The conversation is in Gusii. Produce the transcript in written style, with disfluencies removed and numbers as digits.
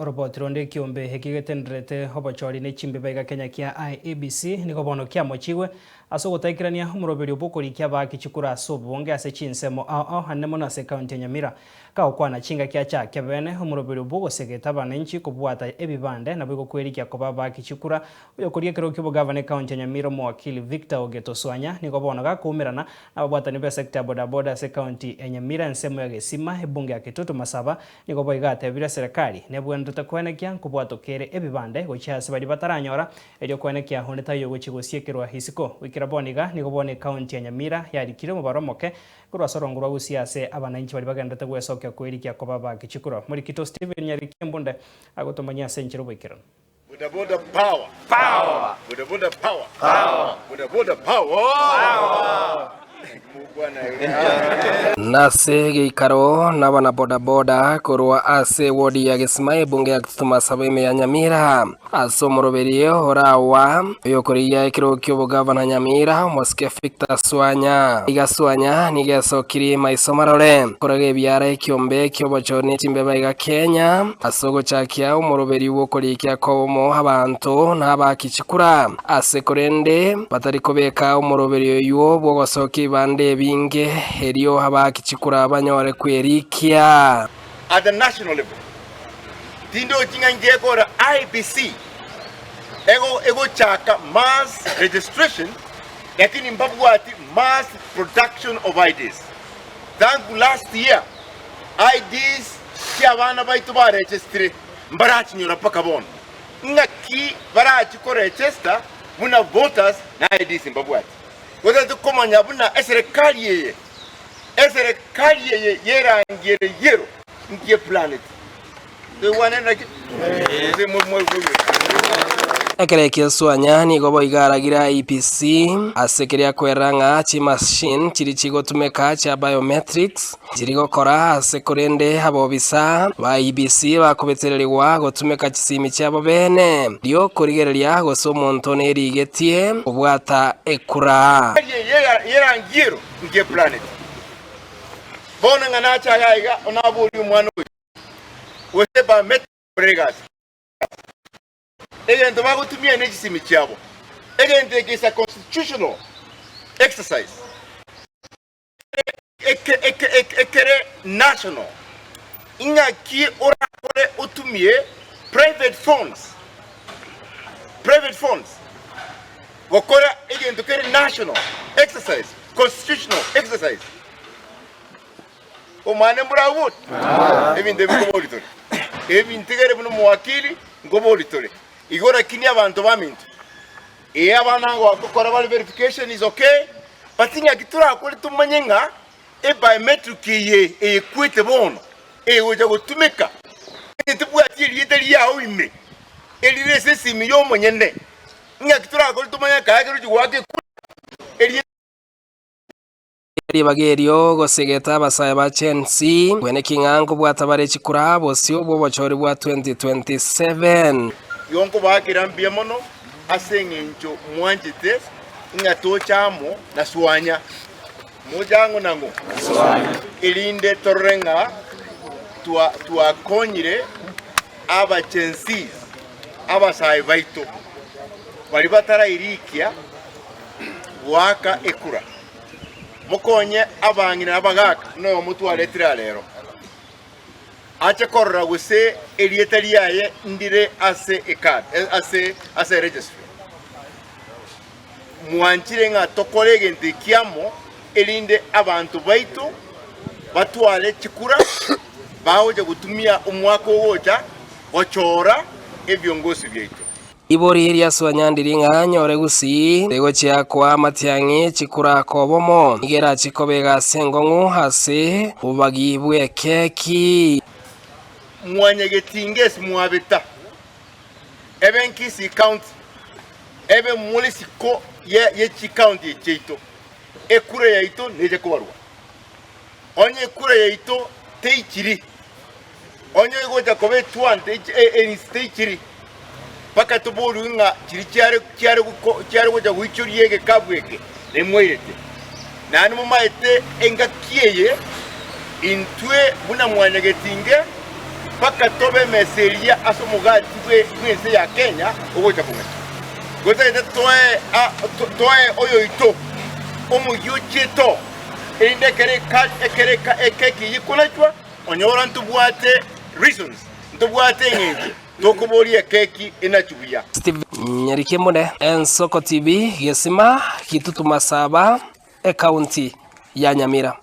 Oroboti ronde ekiombe eki getenderete obochori ne chimbeba iga Kenya kia IEBC nigo bono kiamochigwe ase ogotaikerania omoroberio bw'okorikia abaaki chikura ase obonge ase chinsemo ao ao anene mono ase ekaunti ya Nyamira. Kagokwana chingaki achake bene omoroberio bw'ogosegeta abananchi kobwata ebibande naboigo kwerikia koba abaaki chikura Oyokoria ekerogo ki'obogavana ekaunti ya Nyamira Omowakili Victor Ogeto Swanya nigo bono gakoumerana nababwatani b'esecta ya bodaboda ase ekaunti ya Nyamira ensemo ya Gesima ebunge ya Kitutu Masaba Nigo boigo atebire Eserekari nebwenerete koenekia nkobwatoka ere ebibande gochia ase baria bataranyora, erio koenekia onde taiyo ogochia gosiekerwa isiko. Goikera bono iga, nigo bono ekaunti ya Nyamira yarikire omobaro omoke korwa ase orongo rwa Gusii ase abananchi baria bagenderete gwesokia koerikia koba abaaki chikura. Morikito Stephen Nyariki Embunde agotomanyia ase enchera oboikeranu. Boda boda power. Power. Boda boda power. Power. Boda boda power. Nase geikaro nabanabodaboda korwa ase ewodi ya Gesima ebunge ya Kitutu Masaba ime ya Nyamira ase omoroberi orawa oyokorigia ekerogo ki'obogavana Nyamira omosike Victor Swanya. Iga Swanya nigo esokirie maiso marore koraga ebiara ekiombe ki'obochori ne chimbeba iga Kenya ase ogochakia omoroberi bw'okorikia kobomo abanto na abaaki chikura. Ase korende batari kobeka omoroberio oyio bw'ogosokia ebibanda ebinge, erio abaaki chikura banyore kwerikia. At the national level, tindochi ng'a inche ekora IEBC ego egochaka mass registration lakini mbabwati mass production of IDs. Thank you last year IDs chiabana baito baregestire mbarachinyora mpaka bono. Ng'aki barachie koregesta buna voters na IDs mbabwati? Gose tikomanya buna eserekari eye eserekari eye yerangi ere yellow nki eplaneti? Toigwane naki? Gose mwaigwa? Ekero ekio Swanya nigo boigo aragire IEBC ase keria kwerera ng'a chimachine chiria chigotumeka chia biometrics Chiri gokora ase korende abobisa ba IEBC bakobetererigwa gotumeka chisimi chiabo bene erio korigereria gose omonto nerigetie kobwata ekura. Yerangi ero nki eplaneti. Bono ng'a nache aya iga onaborie omwana oyo gose bamete gokora egasi. Egento bagotumia ne chisimi chiabo. Egento eke is a constitutional exercise. Ekere national, ing'aki orakore otumie private phones, private phones gokora egento kere national exercise, constitutional exercise. Omwane mborabwo? Ebinto ebi nkobori tore. Ebi ntigere buna omowakili nkobori tore. Igo rakini abanto baminto, ee abana gokora bare verification is okay, But ng'aki torakore tomanye ng'a ebiometric eye eyekwete bono egocha gotumeka onye tebwati erieta riao ime erire ase esimi y'omonyene. Ng'aki torakore tomanye akaye kerochi goaka ekura erieta. Ribaga erio gosegeta abasae ba Gen Z kweneki ng'a nkobwata bare chikura bosio bw'obochori bwa 2027. Igo nkobaakera mbuya mono ase engencho mwanchete ng'a toche amo na Swanya. Moche ang'o nang'o? Erinde torore ng'a twakonyire abachensis, abasae baito, baria batarairikia goaka ekura. Mokonye abang'ina na abagaaka buna oyomo twaretire aa rero. Ache korora gose erieta riaye ndire ase ecard, ase ase registry. Mwanchire ng'a tokore egento eki amo, erinde abanto baito batware chikura bagocha gotumia omwaka ogocha gochora ebiongosi biaito. Ibori riaswa ndiri ng'a nyore gusii rigochia koa amatiang'i chikura kobomo, nigo erache koba egasi enkong'u ase obobagi bw'ekeki. Mwanyagetinga ase mwabeta, ebe Kisii County, ebe more isiko ye chicounty echi chiaito, ekura yaito neche kobarwa. Onye ekura yaito teichiri, onye egocha koba etwante teichiri, mpaka toborwe ng'a chiria chiare chiare chiare gocha goichoria egekabu eke nemwairete. Naende momaete engaki eye intwe buna mwanyagetinge. Mpaka tobe emesa eria ase omogati bw'ense ya Kenya ogocha kong'acha. Gotagete toe toe oyoito omoyio ochiete oo, erinde ekero ekero ekeki eyio ekonachwa, onyora ntobwate reasons, ntobwate eng'encho tokoboria ekeki enachwe buya. Steve Nyarikemune, Ensoko TV, Gesima, Gitutu Masaba, Ekaunti ya Nyamira.